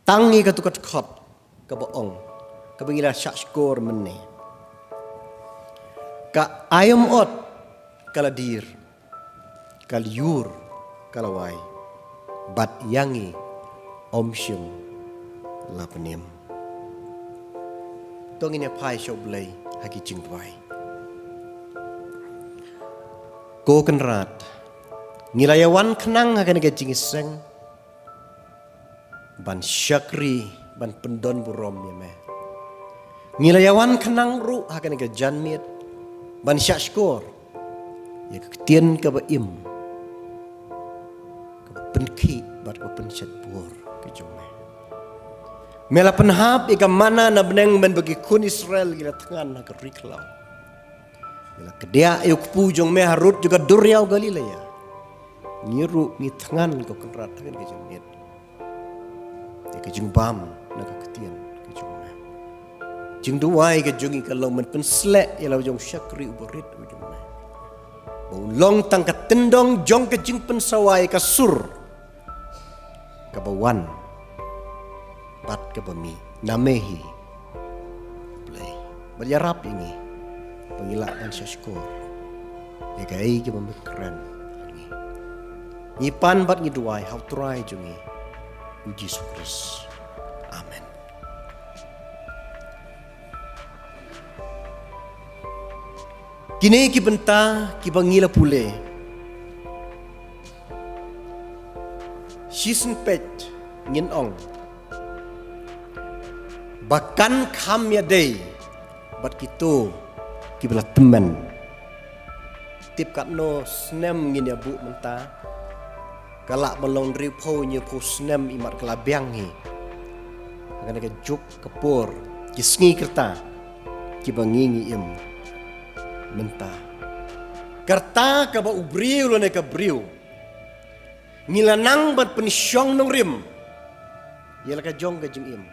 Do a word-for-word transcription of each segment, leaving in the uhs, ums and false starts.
Tang ïa katu ka dkhot kaba ong, kaba ngi la shah shkor mynne. Ka aïom ot ka la dier, ka lyiur ka la wai, bad ïa ngi ym shym la pynim. To ngin ïa phai sha U Blei ha ki jingduwai. Ko Kynrad, ngi la ïa wan khnang ha kane ka jingïaseng ban shakri, ban pyndon burom ïa me. Ngi la ïa wan khnang ruh ha kane ka janmiet ban shah shkor ïa ka ktien kaba im, kaba pynkhih bad kaba pynshait bor ka jong me. Me la pynhap ïa ka manna na bneng mynba ki khun Israel ki la thngan ha ka ri khlaw. Me la kdiah ïa u kpu jong me harud jong ka duriaw Galilea. Ngi ruh ngi thngan, ko Kynrad, thngan ka jingmut ïa ka jingbam na ka ktien ka jong me. Jingduwai ka jong ngi ka long, men pynsleh ïa la u jong shakri uba rit u jong me, ba un long tang ka tyndong jong ka jingpynsawa ïa ka sur kaba wan bad kaba mih na me hi, Blei. Bad ïarap ïa ngi ba ngin lah ban shah shkor ïa kaei kaba me kren ha ngi. Ngi pan bad ngi duwai ha U Trai jong ngi, U Jisu Khrist. Amen. Kine ki bynta kiba ngi la pule, shisien peit ngin ong ba kan kham ïadei bad kito kiba la tymmen. Tip katno snem ngin ïa buh mynta? Ka lah ban long hynriewphew hynñiewphew snem imat ka la biang hi ha kane ka juk ka por, ki sngi ka rta kiba ngi ngi im mynta. Ka rta kaba u briew lane ka briew ngi la nang ban pynshong nongrim ïa la ka jong ka jingim.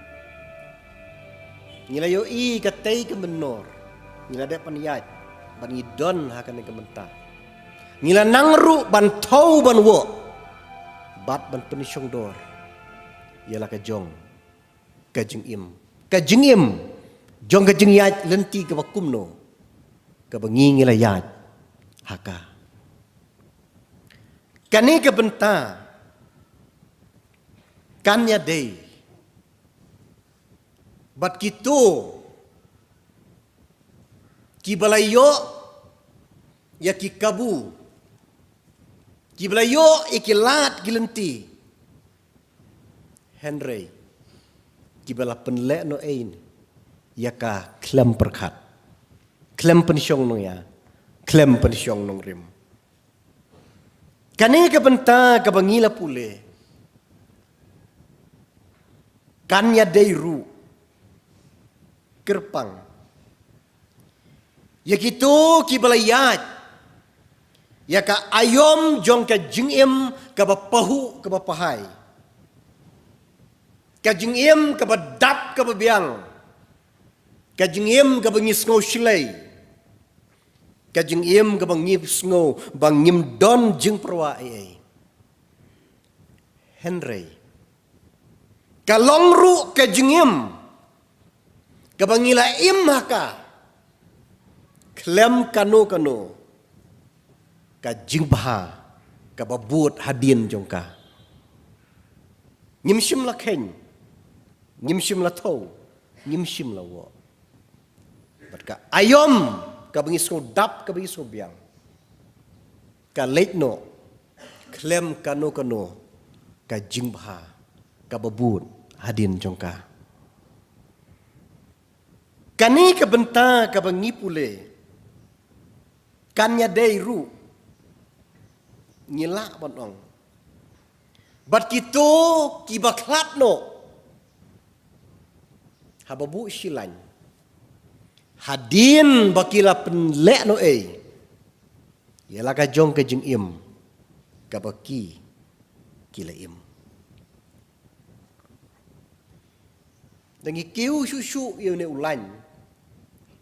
Ngi la ïohi katei ka mynnor, ngi la dep ban ïaid bad ngi don ha kane ka bynta. Ngi la nang ruh ban thew ban woh bad ban pynshong dor ïa la ka jong ka jingim, ka jingim jong ka jingïaid lynti kaba kumno kaba ngi ngi la ïaid ha ka. Kane ka bynta kan ïadei bad kito kiba la ïoh ïa ki kabu, kiba la ïoh ïa ki lad ki lynti, hynrei kiba la pynlehnohei ïa ka khlem pyrkhat, khlem pynshong nongïa, khlem pynshong nongrim. Kane ka bynta kaba ngi la pule kan ïadei ruh kyrpang ïa kito kiba la ïaid ïa ka aïom jong ka jingim kaba pahuh kaba pahai, ka jingim kaba dap kaba biang, ka jingim kaba ngi sngew shlei, ka jingim kaba ngi sngew ba ngim don jingpyrwa ei ei. Hynrei ka long ruh ka jingim kaba ngi la im ha ka khlem kano kano ka jingbha kaba bud hadien jong ka. Ngim shym la kheiñ, ngim shym la thew, ngim shym la woh. Bad ka aïom kaba ngi sngew dap, kaba ngi sngew biang, ka leit noh khlem kano kano ka jingbha kaba bud hadien jong ka. Kane ka bynta kaba ngi pule kan ïadei ruh, ngi lah ban ong, bad kito kiba khlad noh haba buh shilaiñ hadien ba ki la pynlehnohei ïa la ka jong ka jingim kaba ki ki la im. Da ngi kiew shuh shuh ïa une u laiñ,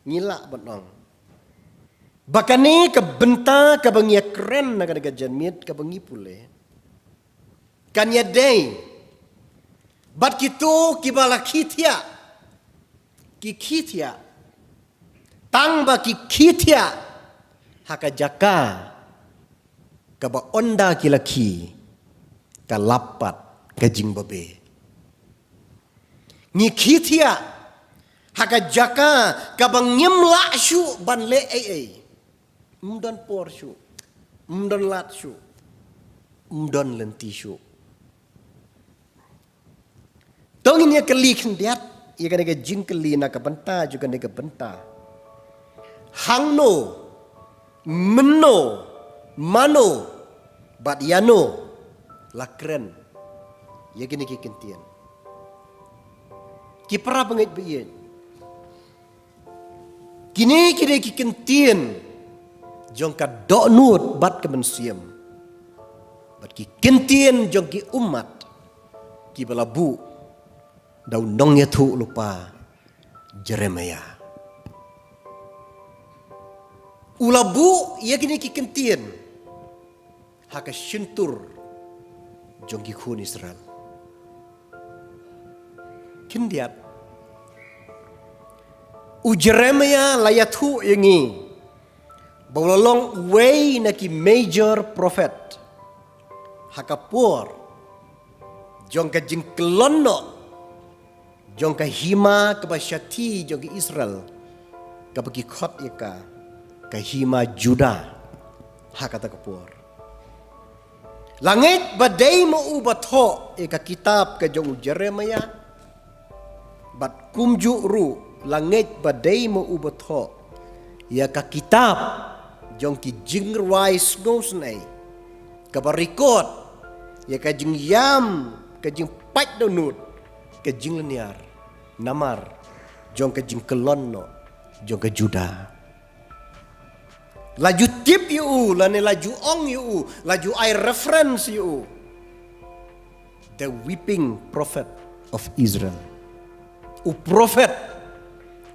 ngi lah ban ong ba kane ka bynta kaba ngi ïa kren na kane ka janmiet kaba ngi pule kan ïadei Bad kito kiba la khie thiah, ki khie thiah, tang ba ki khie thiah ha ka jaka kaba ynda ki la khie ka lap pat ka jingbabe. Ngi khie thiah ha ka jaka kaba ngim lah shuh ban leh ei ei. Ym don por shuh, ym don lad shuh, ym don lynti shuh. To ngin ïa kylli khyndiat ïa kane ka jingkylli na ka bynta jong kane ka bynta. Hangno, mynno, mano, bad ïano la kren ïa kine ki ktien? Ki para bangeit ba ïeit, kine ki dei ki ktien jong ka dohnud bad ka mynsiem, bad ki ktien jong ki ummat kiba la buh da u nongïathuhlypa Jeremiah. U la buh ïa kine ki ktien ha ka shyntur jong ki khun Israel. Khyndiat, u Jeremiah la ïathuh ïa ngi ba u la long uwei na ki major prophet ha ka por jong ka jingkyllon noh jong ka hima kaba shathie jong ki Israel, kaba ki khot ïa ka ka hima Judah ha kata ka por. La ngeit ba dei ma u ba thoh ïa ka kitab ka jong u Jeremiah, bad kumjuh ruh la ngeit ba dei ma u ba thoh ïa ka kitab jong ki jingrwai sngewsynei, kaba record ïa ka jingïam, ka jingpait dohnud, ka jinglynñiar namar jong ka jingkyllon noh jong ka Judah. La ju tip ïa u, lane la ju ong ïa u, la ju ai reference ïa u, the weeping prophet of Israel. U prophet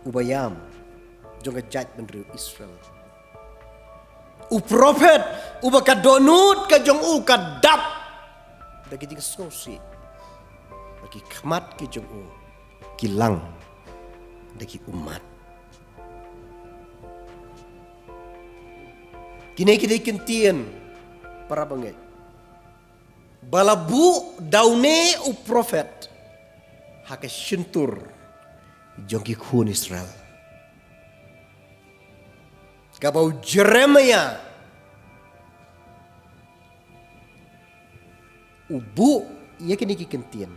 uba ïam jong ka jaitbynriew Israel. U prophet uba ka dohnud ka jong u ka dap da ki jingsngewsih, da ki khmat ki jong u ki lang da ki ummat. Kine ki dei ki ktien, para bangeit, ba la buh da une u prophet ha ka shyntur jong ki khun Israel, kaba u Jeremiah u buh ïa kine ki ktien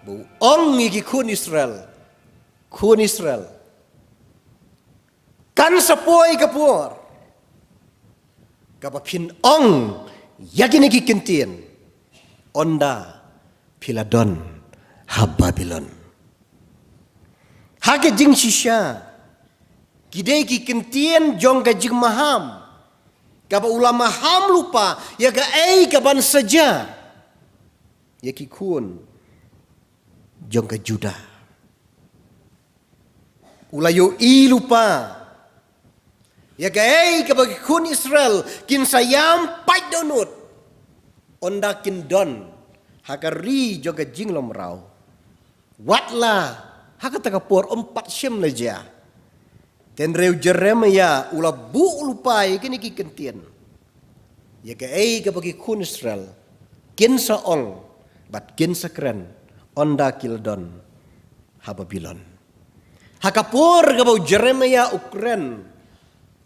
ba u ong ïa ki khun Israel, khun Israel, kan sa poi ka por kaba phin ong ïa kine ki ktien ynda phi la don ha Babilon. Ha ka jingshisha, ki dei ki ktien jong ka jingmaham, kaba u la maham lypa ïa kaei kaban sa jia ïa ki khun jong ka Judah. U la ïohi lypa ïa kaei kaba ki khun Israel kin sa ïam pait dohnud ynda kin don ha ka ri jong ka jinglong mraw. Wat la ha kata ka por ym pat shym la jia, hynrei u Jeremiah u la buh lypa ïa kine ki ktien, ïa kaei kaba ki khun Israel kin sa ong bad kin sa kren ynda ki la don ha Babilon. Ha ka por kaba u Jeremiah u kren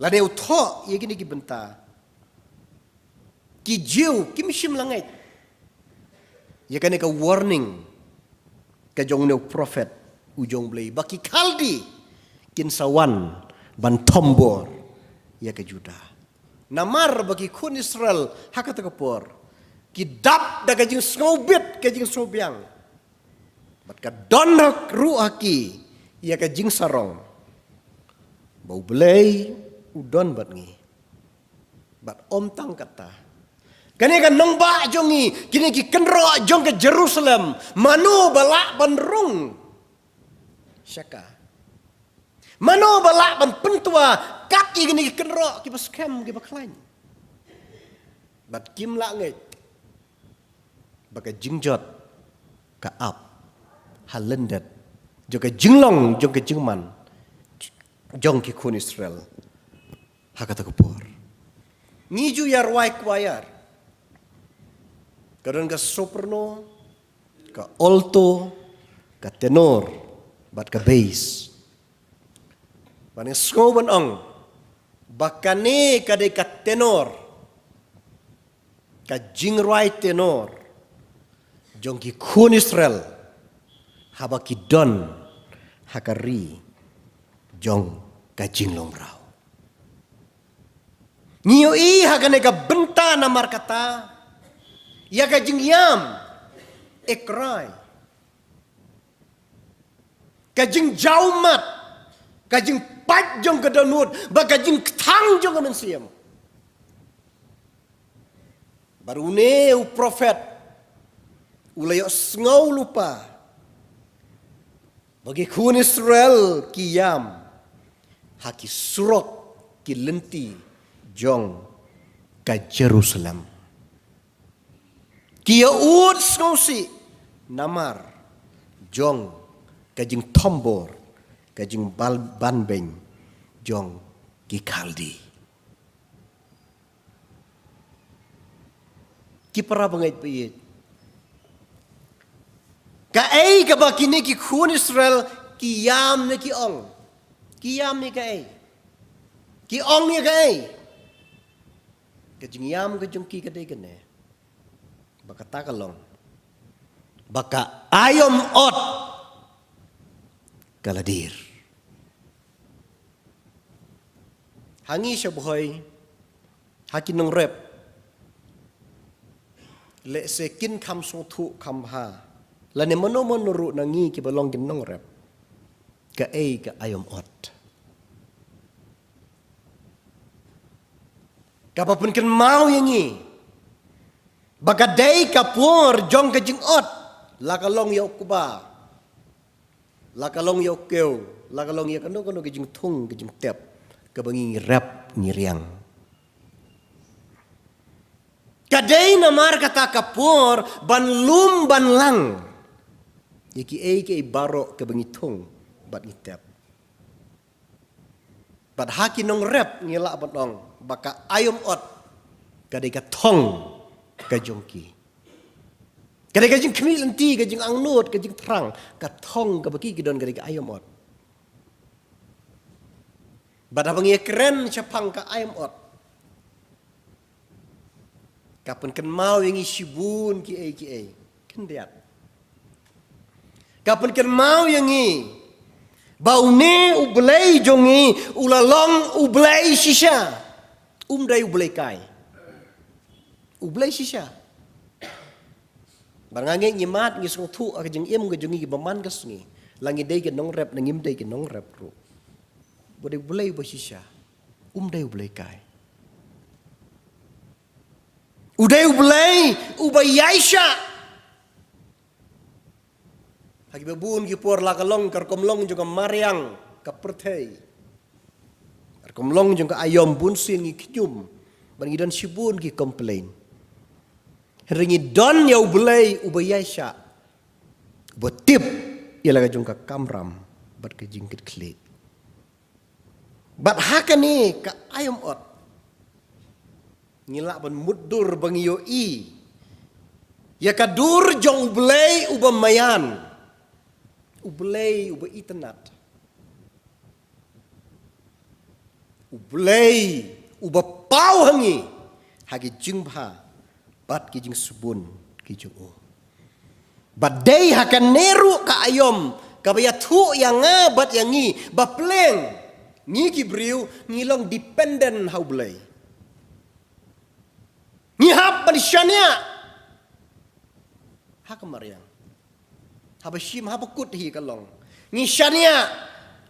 lane u thoh ïa kine ki bynta, ki Jiw kim shym la ngeit ïa kane ka warning ka jong une u prophet u jong u Blei, ba ki Khaldi kin sa wan ban thombor ïa ka Judah. Namar ba ki khun Israel ha kata ka por ki dap da ka jingsngewbit, ka jingsngewbiang, bad ka don ruh ha ki ïa ka jingsarong ba u Blei u don bad ngi. Bad ym tang kata, kane ka nongbah jong ngi, kine ki kynroh jong ka Jerusalem, mano ba lah ban rung sha ka? Mano ba lah ban pyntwa kat ïa kine ki kynroh kiba skhem, kiba khlaiñ? Bad kim lah ngeit ba ka jingjot ka ap ha lyndet jong ka jinglong jong ka jingman jong ki khun Israel ha kata ka por. Ngi ju ïa rwai kwaiar, ka don ka soprano, ka alto, ka tenor bad ka bass. Ban sngew ban ong ba kane ka dei ka tenor, ka jingrwai tenor jong ki khun Israel haba ki don ha ka ri jong ka jinglong mraw. Ngi ïohi ha kane ka bynta namar kata ïa ka jingïam, e krai, ka jingjawmat, ka jingpait jong ka dohnud bad ka jingkthang jong ka mynsiem. Bad une u prophet u la ïohsngew lypa ba ki khun Israel ki ïam ha ki surok, ki lynti jong ka Jerusalem. Ki ïa ud sngewsih namar jong ka jingthombor, ka jingbanbeiñ jong ki Khaldi. Ki para bangeit baieit, kaei kaba kine ki khun Israel ki ïam ne ki ong? Ki ïam ïa kaei? Ki ong ïa kaei? Ka jingïam ka jong ki ka dei kane, ba kata ka long ba ka aïom ot ka la dier. Ha ngi sha Bhoi, ha ki nongrep, lehse kin kham sngewthuh kham bha, lane mano mano ruh na ngi kiba long ki nongrep, kaei ka aïom ot? Kaba pynkynmaw ïa ngi ba ka dei ka por jong ka jingot, la ka long ïa u kba, la ka long ïa u kew, la ka long ïa kano kano ka jingthung, ka jingtep kaba ngi rep ngi riang. Ka dei namar kata ka por ban lum ban lang ïa kiei kiei baroh kaba ngi thung bad ngi tep. Bad ha ki nongrep ngi lah ban ong ba ka aïom ot ka dei ka thong ka jong ki. Ka dei ka jingkhmih lynti, ka jingangnud, ka jingthrang, ka thong kaba ki ki don ka dei ka aïom ot. Bad haba ngi ïa kren shaphang ka aïom ot, ka pynkynmaw ïa ngi shibun kiei kiei. Khyndiat, ka pynkynmaw ïa ngi ba une U Blei jong ngi u la long U Blei shisha. Um dei U Blei kai. U Blei shisha. Ba nga ngeit ngi mad ngi sngewthuh ha ka jingim ka jong ngi kiba man ka sngi, la ngi dei ki nongrep ne ngim dei ki nongrep ruh, ba dei U Blei uba shisha. Um dei U Blei kai. U dei U Blei uba ïaishah. Ha kiba bun ki por la ka long ka rukom long jong ka mariang ka pyrthei, ka rukom long jong ka aïom, bun sien ngi khñium bad ngi don shibun ki complain. Hynrei ngi don ïa U Blei uba ïaishah, uba tip ïa la ka jong ka kamram bad ka jingkitkhlieh. Bad ha kane ka aïom ot ngi lah ban mutdur ba ngi ïohi ïa ka dur jong U Blei uba maïan, U Blei uba itynnad, U Blei uba paw ha ngi ha ki jingbha bad ki jingsbun ki jong u. Bad dei ha kane ruh ka aïom kaba ïathuh ïa nga bad ïa ngi ba pleng ngi ki briew ngi long dependent ha U Blei. Ngi hap ban shaniah ha ka mariang. Haba shim haba kut hi ka long, ngi shaniah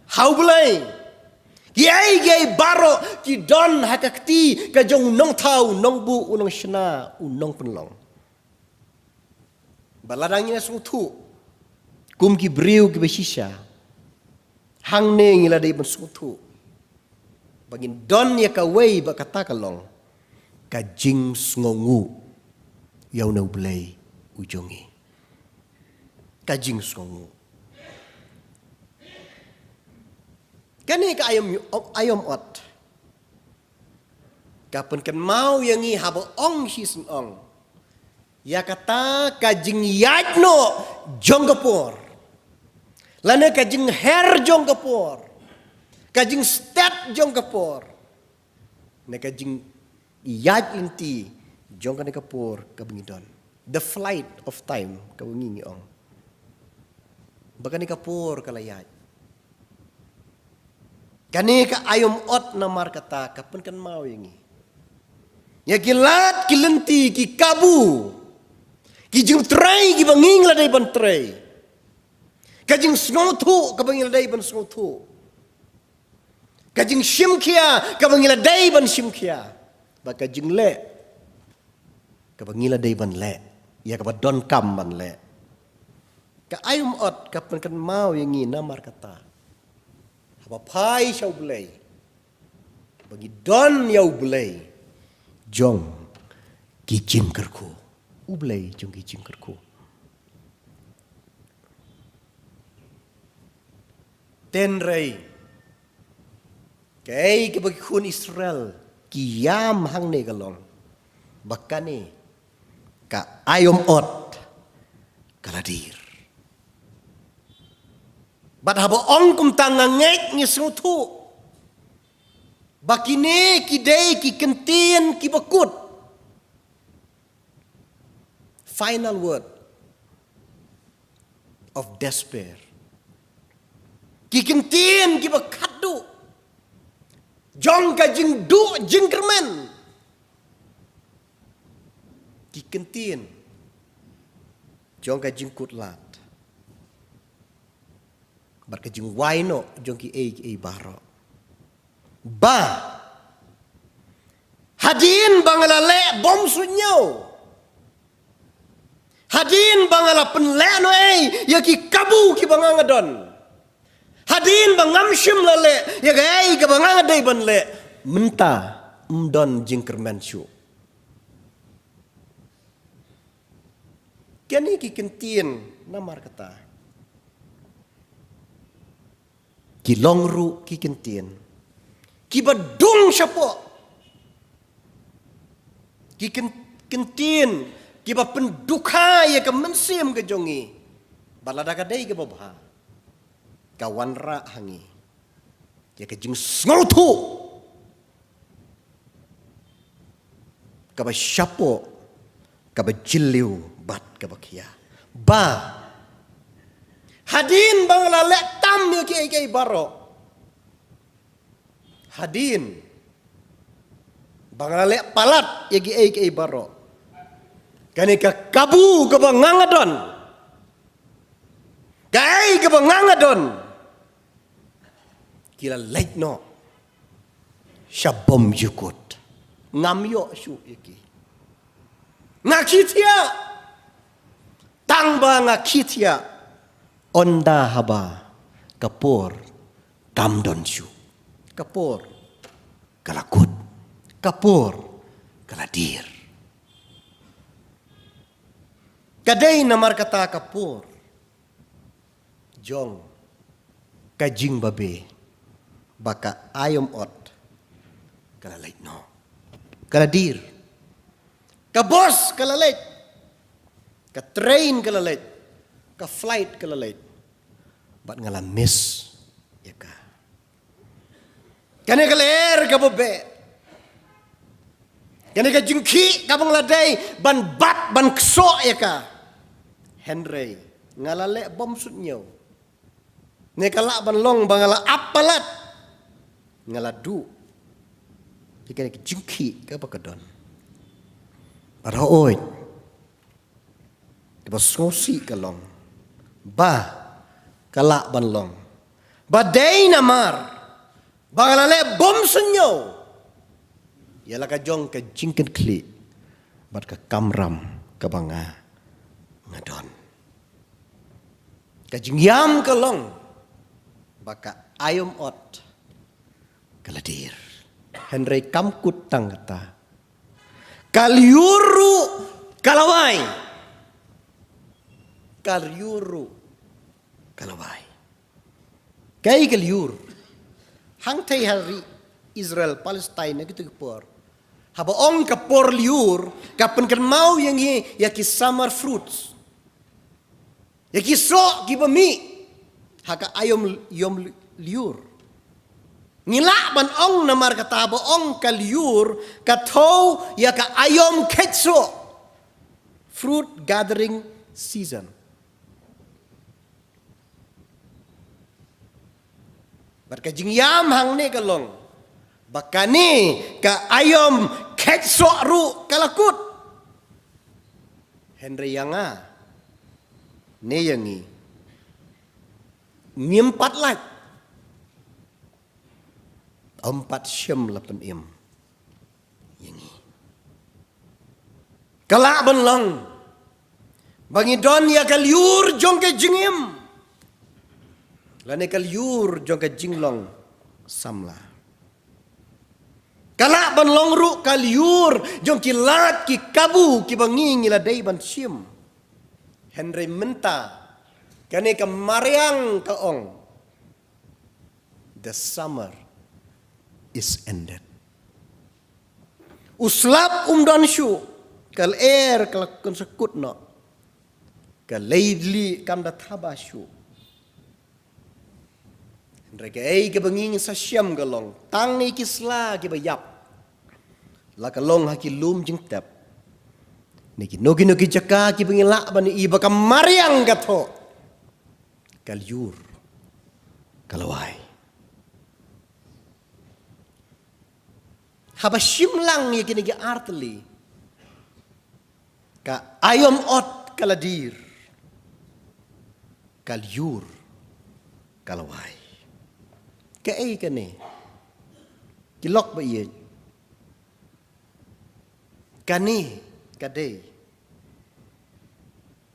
ha U Blei. Kiei kiei baroh ki don ha ka kti ka jong u nongthaw, u nongbuh, u nongshna, u nongpynlong. Bad lada ngi la sngewthuh kum ki briew kiba shisha, hangne ngi la dei ban sngewthuh ba ngin don ïa kawei, ba kata ka long ka jingsngewnguh ïa une U Blei u jong ngi. Ka jingsngewnguh. Kane ka aïom, aïom ot ka pynkynmaw ïa ngi haba ong shisien ong ïa kata ka jingïaid noh jong ka por, lane ka jingher jong ka por, ka jingstet jong ka por, ne ka jingïaid lynti jong kane ka por kaba ngi don. The flight of time kaba ngi ngi ong. Ba kane ka por ka la ïaid. Kane ka aïom ot namar kata ka pynkynmaw ïa ngi ïa ki lad, ki lynti, ki kabu, ki jingtrei kiba ngi la dei ban trei, ka jingsngewthuh kaba ngi la dei ban sngewthuh, ka jingshimkhia kaba ngi la dei ban shimkhia, bad ka jingleh kaba ngi la dei ban leh, ïa kaba donkam ban leh. Ka aïom ot ka pynkynmaw ïa ngi namar kata, haba phai sha U Blei, ba ngi don ïa U Blei jong ki jingkyrkhu. U Blei jong ki jingkyrkhu. Hynrei kaei kaba ki khun Israel ki ïam hangne ka long ba kane ka aïom ot ka la dier. Bad haba ong kumta nga ngeit ngi sngewthuh ba kine ki dei ki kyntien kiba kut. Final word of despair. Ki kyntien kiba khatduh jong ka jingduh jingkyrmen. Ki kyntien jong ka jingkut lad bad ka jingwai noh jong kiei kiei baroh. Ba hadien ba nga la leh bymsuidñiew, hadien ba nga la pynleh noh ei ïa ki kabu kiba nga nga don, hadien ba ngam shym la leh ïa kaei kaba nga nga dei ban leh, mynta ym don jingkyrmen shuh. Kine ki kyntien namar kata ki long ruh ki kyntien kiba dung shapoh, ki kyn-, kyntien kiba pyndukha ïa ka mynsiem ka jong ngi. Bad lada ka dei kaba bha, ka wanrah ha ngi ïa ka jingsngewthuh kaba shapoh, kaba jylliew bad kaba khia. Ba hadien ba nga la leh tam ïa kiei kiei baroh, hadien ba nga la leh palat ïa kiei kiei baroh, kane ka kabu kaba nga nga don, kaei kaba nga nga don, ki la leit noh sha bymjukut. Ngam ïoh shuh ïa ki. Nga khie thiah. Tang ba nga khie thiah, ynda haba ka por kam don shuh. Ka por ka la kut. Ka por ka la dier. Ka dei namar kata ka por jong ka jingbabe ba ka aïom ot ka la leit noh, ka la dier. Ka bos ka la leit, ka train ka la leit, ka flight ka la leit, bad nga la miss ïa ka. Kane ka lyer kaba beh, kane ka jingkhih kaba nga la dei ban bat ban ksoh ïa ka, hynrei nga la leh bymsuidñiew. Ne ka lah ban long ba nga la ap palat, nga la duh ïa kane ka jingkhih kaba ka don. Bad hooid, kaba sngewsih ka long ba ka lah ban long ba dei namar ba nga la leh bymsuidñiew ïa la ka jong ka jingkitkhlieh bad ka kamram kaba nga nga don. Ka jingïam ka long ba ka aïom ot ka la dier. Hynrei kam kut tang kata, ka lyiur ruh ka la wai. Ka lyiur ruh ka la wai. Kaei ka lyiur? Hangtei ha ri Israel, Palestine, na kito ki por, haba ong ka por lyiur, ka pynkynmaw ïa ngi ïa ki summer fruits, ïa ki soh kiba mih ha ka aïom, aïom lyiur. Ngi lah ban ong namar kata ba ong ka lyiur ka thew ïa ka aïom kheit soh, fruit gathering season. Bad ka jingïam hangne ka long ba kane ka aïom kheit soh ruh ka la kut. Hynrei ïa nga ne ïa ngi, ngim pat lait, ym pat shym la pynim ïa ngi. Ka lah ban long ba ngi don ïa ka lyiur jong ka jingim, lane ka lyiur jong ka jinglong samla. Ka lah ban long ruh ka lyiur jong ki lad ki kabu kiba ngi, ngi la dei ban shim. Hynrei mynta kane ka mariang ka ong, "The summer is ended." U slap um don shuh, ka lyer ka la kynsa kut noh, ka lei dli kam da thaba shuh. Hynrei kaei kaba ngi, ngi sa shem ka long, tang ïa ki sla kiba ïap, la ka long ha ki lum jingtep, ne kino kino ki jaka kiba ngi lah ban ïohi ba ka mariang ka thoh, ka lyiur ka la wai. Haba shim lang ïa kine ki artylli, ka aïom ot ka la dier, ka lyiur ka la wai. Kaei kane? Ki lok ba ïeit, kane ka dei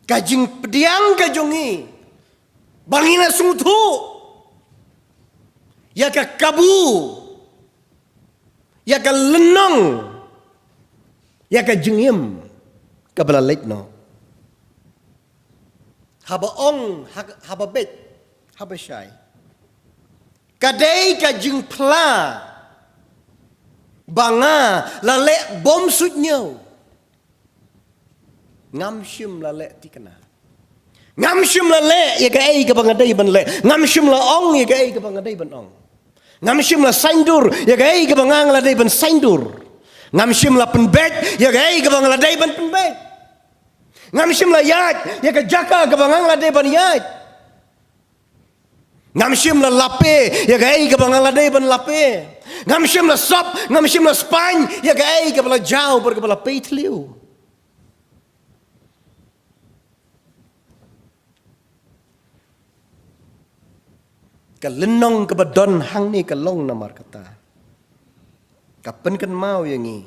ka jingpdiang ka jong ngi ba ngin ïa sngewthuh ïa ka kabu, ïa ka lynnong, ïa ka jingim kaba la leit noh. Haba ong, ha-, haba beit, haba shai, ka dei ka jingphla ba nga la leh bym suidñiew. Ngam shym la leh thikna. Ngam shym la leh ïa kaei kaba nga dei ban leh. Ngam shym la ong ïa kaei kaba nga dei ban ong. Ngam shym la saiñdur ïa kaei kaba nga la dei ban saiñdur. Ngam shym la pynbeit ïa kaei kaba nga la dei ban pynbeit. Ngam shym la ïaid ïa ka jaka kaba nga la dei ban ïaid. Ngam shym la lape ïa kaei kaba nga la dei ban lape. Ngam shym la sop, ngam shym la spaiñ ïa kaei kaba la jaw bad kaba la pei thliew. Ka lynnong kaba don hangne ka long namar kata, ka pynkynmaw ïa ngi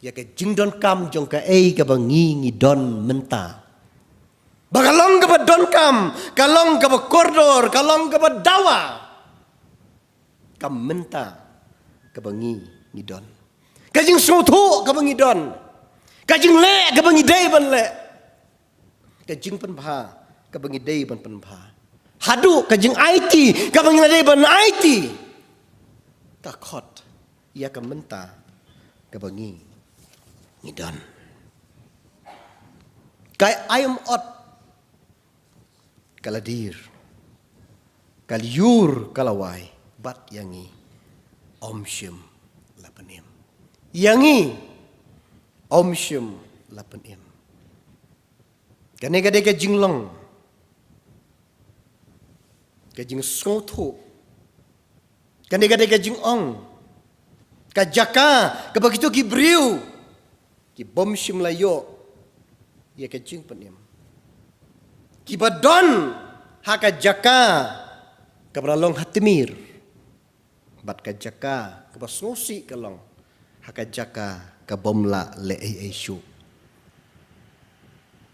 ïa ka jingdonkam jong kaei kaba ngi, ngi don mynta. Ba ka long kaba donkam, ka long kaba kordor, ka long kaba dawa, ka mynta kaba ngi, ngi don. Ka jingsngewthuh kaba ngi don, ka jingleh kaba ngi dei ban leh, ka jingpynbha kaba ngi dei ban pynbha, haduh ka jingaiti kaba ngi la dei ban aiti, ka khot ïa ka mynta kaba ngi, ngi don. Ka aïom ot ka la dier, ka lyiur ka la wai, bad ïa ngi ym shym la pynim. Ïa ngi ym shym la pynim. Kane ka dei ka jinglong, ka jingsngewthuh, kane ka dei ka jingong, ka jaka kaba kito ki briew ki bym shym la ïoh ïa ka jingpynim, kiba don ha ka jaka kaba la long ha tmier, bad ka jaka kaba sngewsih ka long ha ka jaka ka bym lah leh ei ei shuh.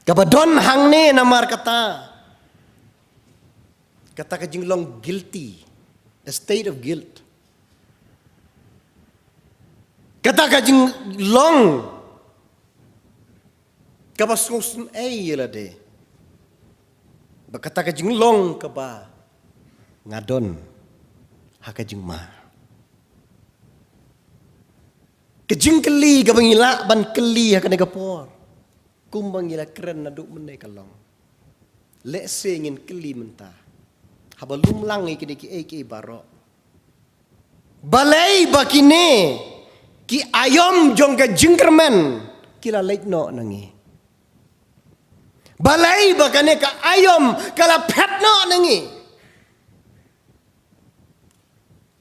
Kaba don hangne namar kata, kata ka jinglong guilty, a state of guilt. Kata ka jinglong kaba sngewsynei ïa lade Ba kata ka jinglong kaba nga don ha ka jingma. Ka jingkylli kaba ngi lah ban kylli ha kane ka por, kumba ngi la kren naduh mynne ka long, lehse ngin kylli mynta, haba lum lang ïa kine kiei kiei baroh, balei ba kine ki aïom jong ka jingkyrmen ki la leit noh na ngi? Balei ba kane ka aïom ka la phet noh na ngi?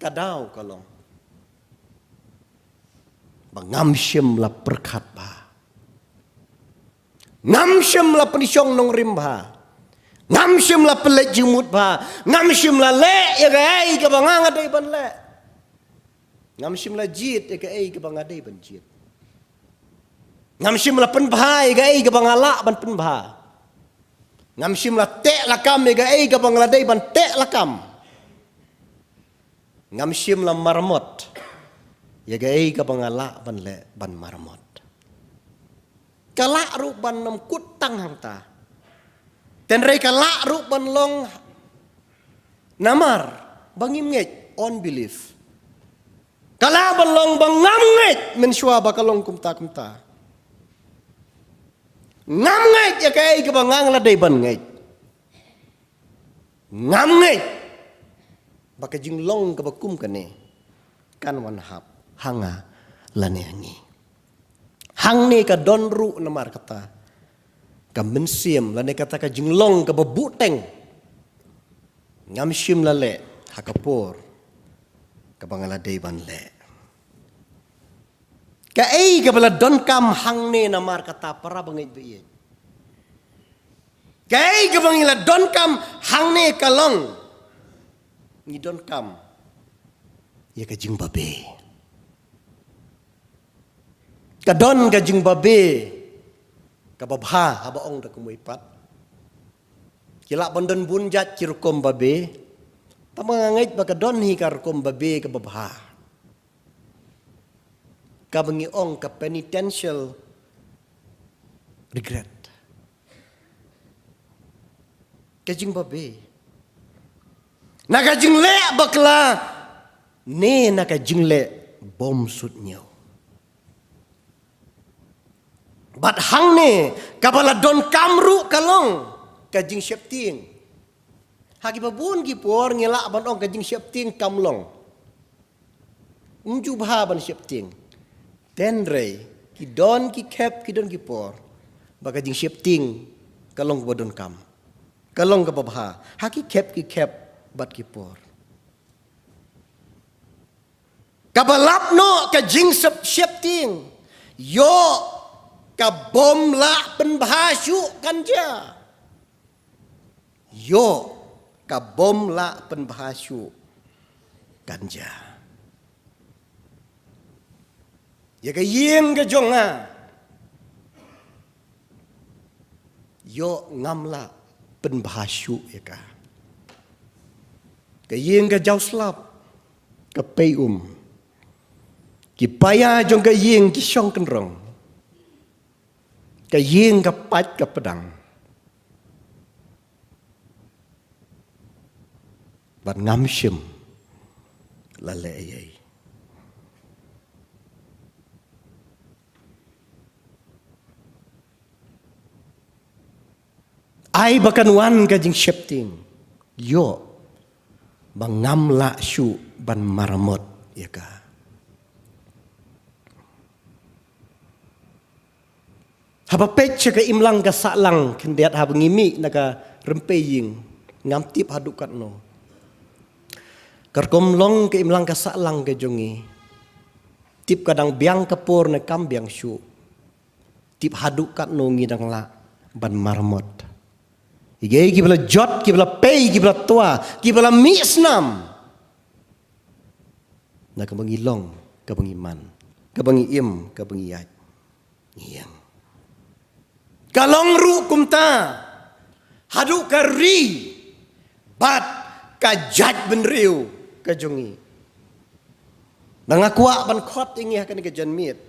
Ka daw ka long ba ngam shym la pyrkhat bha, ngam shym la pynshong nongrim bha, ngam shym la pynleit jingmut bha, ngam shym la leh ïa kaei kaba nga nga dei ban leh, ngam shym la jied ïa kaei kaba nga dei ban jied, ngam shym la pynbha ïa kaei kaba nga lah ban pynbha, ngam shym la teh lakam ïa kaei kaba nga la dei ban teh lakam, ngam shym la maramot ïa kaei kaba nga lah ban leh ban maramot. Ka lah ruh ban ym kut tang hangta, hynrei ka lah ruh ban long namar ba ngim ngeit, unbelief. Ka lah ban long ba ngam ngeit mynshuwa ba ka long kumta kumta. Ngam ngeit ïa kaei kaba nga nga la dei ban ngeit. Ngam ngeit ba ka jinglong kaba kum kane kan wan hap ha nga lane ha ngi. Hangne ka don ruh namar kata ka mynsiem lane kata ka jinglong kaba buhteng. Ngam shym la leh ha ka por kaba nga la dei ban leh. Kaei kaba la donkam hangne namar kata, para bangeit baieit, kaei kaba ngi la donkam hangne ka long, ngi donkam ïa ka jingbabe. Ka don ka jingbabe kaba bha, haba ong da kumwei pat, ki lah ban don bun jait ki rukom babe. Tangba nga ngeit ba ka don hi ka rukom babe kaba bha, kaba ngi ong ka penitential regret. Ka jingbabe na ka jingleh bakla ne na ka jingleh bym suidñiew. Bad hangne kaba la donkam ruh ka long ka jingsheptieng. Ha kiba bun ki por ngi lah ban ong ka jingsheptieng kam long. Ym ju bha ban sheptieng. Hynrei ki don ki khep, ki don ki por ba ka jingsheptieng ka long kaba donkam, ka long kaba bha ha ki khep ki khep bad ki por. Kaba lap noh ka jingshep, sheptieng, ïoh ka bym lah pynbha shuh kan jia. Ïoh ka bym lah pynbha shuh kan jia. Ïa ka ïing ka jong nga, ïoh ngam lah pynbha shuh ïa ka. Ka ïing ka jaw slap, ka pei um, ki paia jong ka ïing ki shong kynrong, ka ïing ka pait ka pdang. Bad ngam shym la leh ei ei. Ai ba kan wan ka jingsheptieng, ïoh ba ngam lah shuh ban maramot ïa ka. Haba peit sha ka imlang ka sahlang khyndiat haba ngi mih na ka rympei ïing, ngam tip haduh katno ka rukom long ka imlang ka sahlang ka jong ngi. Tip ka dang biang ka por ne kam biang shuh. Tip haduh katno ngi dang lah ban maramot. Ïa kiei kiba la jot, kiba la pei, kiba la twa, kiba la mih snam na kaba ngi long, kaba ngi man, kaba ngi im, kaba ngi ïaid, ngi ïeng. Ka long ruh kumta haduh ka ri bad ka jaitbynriew ka jong ngi. Nga kwah ban khot ïa ngi ha kane ka janmiet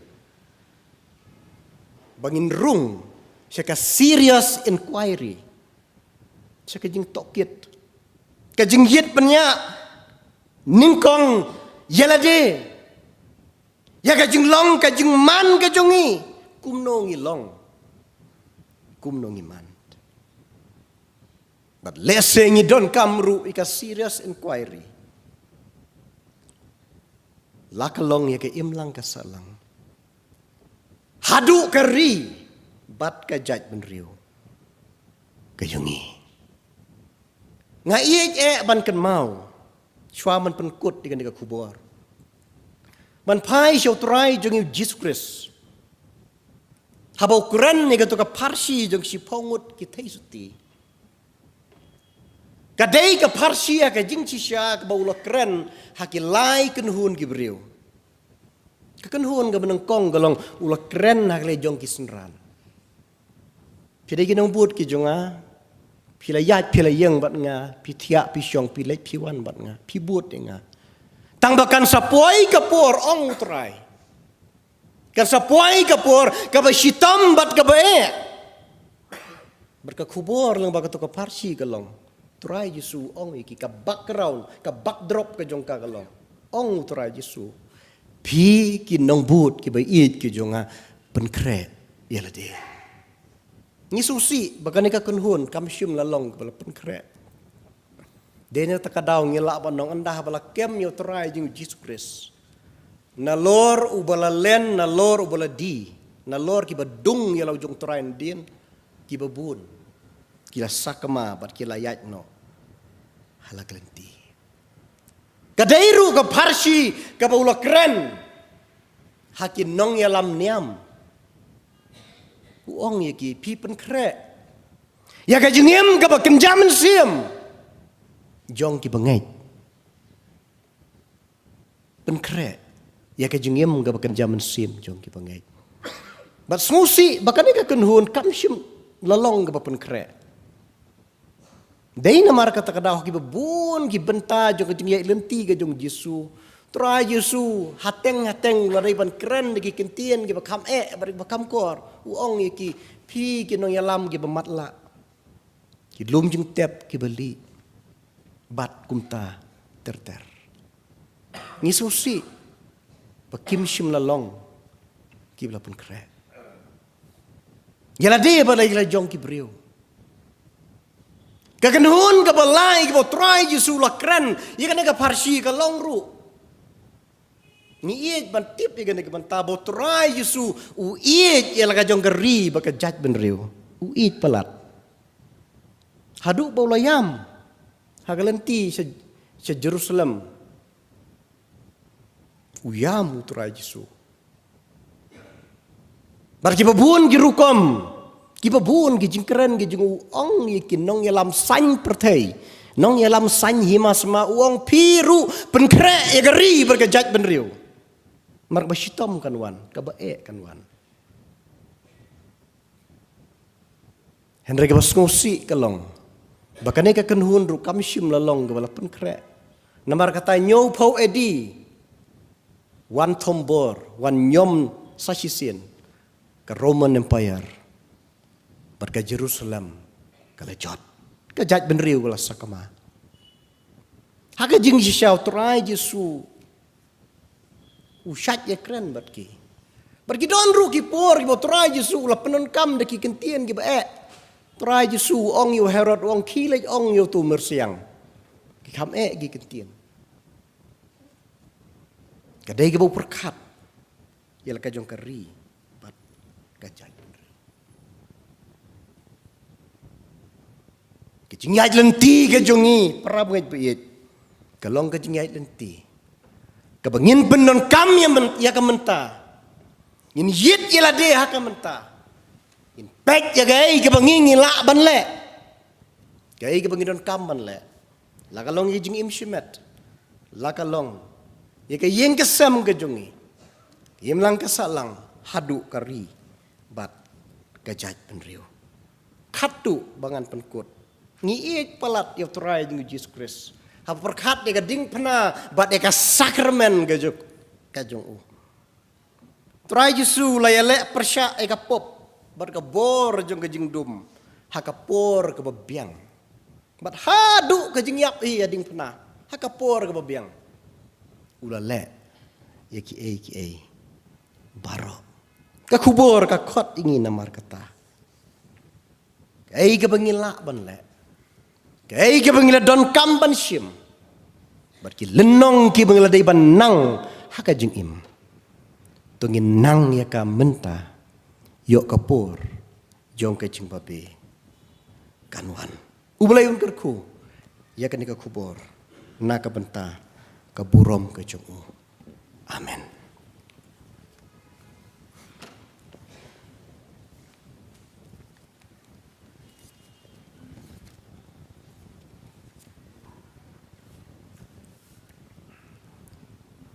ba ngin rung sha ka serious inquiry. Sha ka jingtohkit, ka jingïit pynïaid nyngkong ïa lade, ïa ka jinglong ka jingman ka jong ngi. Kumno ngi long, kumno ngi man. Bad lehse ngi donkam ruh ïa ka serious inquiry. La ka long ïa ka imlang ka sahlang, haduh ka ri bad ka jaitbynriew ka jong ngi. Nga ïeit eh ban kynmaw, shuwa ban pynkut ïa kane ka khubor, ban phai sha u Trai jong ngi u Jisu Khrist, haba u kren ïa kato ka pharshi jong ki shiphew ngut ki theisotti. Ka dei ka pharshi ha ka jingshisha kaba u la kren ha ki lai kynhun ki briew. Ka kynhun kaba nyngkong ka long, u la kren ha ka liang jong ki synran. Phi dei ki nongbud ki jong nga. Phi la ïaid, phi la ïeng bad nga, phi thiah, phi shong, phi leit, phi wan bad nga, phi bud ïa nga. Tang ba kan sa poi ka por, ong u Trai, kan sa poi ka por kaba shitom bad kaba eh. Bad ka khubor lyngba kato ka pharshi ka long, Trai Jisu ong ïa ki, ka background, ka backdrop ka jong ka ka long, ong u Trai Jisu, phi ki nongbud kiba ïeit ki jong nga, pynkhreh ïa lade. Ngi sngewsih ba kane ka kynhun kam shym la long kaba la pynkhreh. Dei na kata ka daw ngi lah ban ong, ynda haba la kem ïa u Trai jong ngi u Jisu Khrist, nalor uba la len, nalor uba la die, nalor kiba dung ïa la u jong u Trai hadien, kiba bun ki la sakma bad ki la ïaid noh ha la ka lynti. Ka dei ruh ka pharshi kaba u la kren ha ki nongïalam niam. U ong ïa ki, phi pynkhreh ïa ka jingim kaba kynja mynsiem jong kiba ngeit. Pynkhreh ïa ka jingim kaba kynja mynsiem jong kiba ngeit. Bad sngewsih ba kane ka kynhun kam shym la long kaba pynkhreh. Dei namar kata ka daw ha kiba bun ki bynta jong ka jingïaid lynti ka jong u Jisu, Trai Jisu hateng hateng u la dei ban kren da ki ktien kiba kham eh bad kiba kham kor. U ong ïa ki, phi ki nongïalam kiba matlah, ki lum jingtep kiba lieh, bad kumta ter ter. Ngi sngewsih ba kim shym la long kiba la pynkhreh ïa lade bad ïa la jong ki briew. Ka kynhun kaba lai kaba u Trai Jisu u la kren ïa kane ka pharshi ka long ruh, ngi ïeit ban tip ïa kane ka bynta ba u Trai Jisu u ïeit ïa la ka jong ka ri bad ka jaitbynriew. U ïeit palat. Haduh ba u la ïam ha ka lynti sha, sha Jerusalem, u ïam u Trai Jisu. Bad kiba bun ki rukom, kiba bun ki jingkren ki jong u, ong ïa ki nongïalam saiñ pyrthei, nongïalam saiñ hima sma, u ong, phi ruh pynkhreh ïa ka ri bad ka jaitbynriew. Namar kaba shitom kan wan, kaba eh kan wan. Hynrei kaba sngewsih ka long ba kane ka kynhun ruh kam shym la long kaba la pynkhreh. Namar kata, hynñiewphew A D, wan thombor, wan ñiom sa shisien ka Roman Empire bad ka Jerusalem ka la jot, ka jaitbynriew ka la sakma. Ha ka jingshisha u Trai Jisu u shait ïakren bad ki. Bad ki don ruh ki por kiba u Trai Jisu u la pyndonkam da ki ktien kiba eh. U Trai Jisu u ong ïa u Herod, u ong, khie leit ong ïa uto u myrsiang. Ki kham eh ki ktien. Ka dei kaba u pyrkhat ïa la ka jong ka ri bad ka jaitbynriew. Ka jingïaid lynti ka jong ngi, para bangeit ba ïeit, ka long ka jingïaid lynti kaba ngin pyndonkam ïa myn-, ïa ka mynta. Ngin ïit ïa lade ha ka mynta. Ngin peit ïa kaei kaba ngi ngi lah ban leh, kaei kaba ngi donkam ban leh. La ka long ïa ka jingim shimet, la ka long ïa ka ïing ka sem ka jong ngi, ka imlang ka sahlang, haduh ka ri bad ka jaitbynriew. Katto ba ngan pynkut, ngi ïeit palat ïa u Trai jong ngi u Jisu Khrist haba pyrkhat ïa ka diengphna bad ïa ka sakramen ka jong, ka jong u. Trai Jisu u la ïaleh pyrshah ïa ka pop bad ka bor jong ka jingdum ha ka por kaba biang. Bad haduh ka jingïap hi ha diengphna, ha ka por kaba biang, u la leh ïa kiei kiei baroh. Ka khubor ka khot ïa ngi namar kata. Kaei kaba ngi lah ban leh, kaei kaba ngi la donkam ban shim, bad ki lynnong kiba ngi la dei ban nang ha ka jingim, to ngin nang ïa ka mynta, ïoh ka por jong ka jingbabe kan wan. U Blei un kyrkhu ïa kane ka khubor na ka bynta ka burom ka jong u. Amen.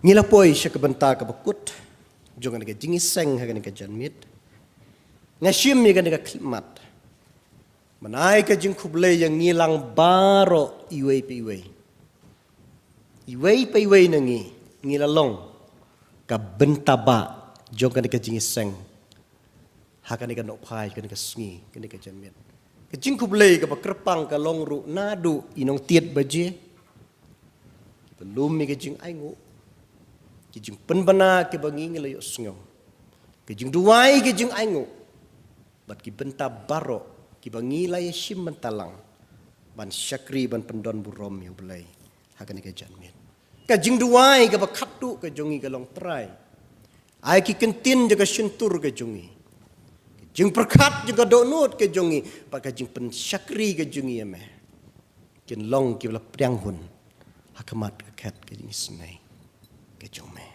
Ngi la poi sha ka bynta kaba kut jong kane ka jingïaseng ha kane ka janmiet. Nga shim ïa kane ka khyllipmat ban ai ka jingkhublei ïa ngi lang baroh iwei pa iwei. Iwei pa iwei na ngi, ngi la long ka bynta ba jong kane ka jingïaseng ha kane ka nohphai, kane ka sngi, kane ka janmiet. Ka jingkhublei kaba kyrpang ka long ruh naduh i nongtied baje, kiba lum ïa ka jingainguh, ki jingpynbna kiba ngi, ngi la ïohsngew, ka jingduwai, ka jingainguh, bad ki bynta baroh kiba ngi la ïashim bynta lang ban shakri, ban pyndon burom ïa u Blei ha kane ka janmiet. Ka jingduwai kaba khatduh ka jong ngi ka long, Trai, ai ki kyntien jong ka shyntur ka jong ngi, ka jingpyrkhat jong ka dohnud ka jong ngi, bad ka jingpynshakri ka jong ngi ïa me, kin long kiba la pdiang hun ha khmat ka khet ka jingisynei ka jong me.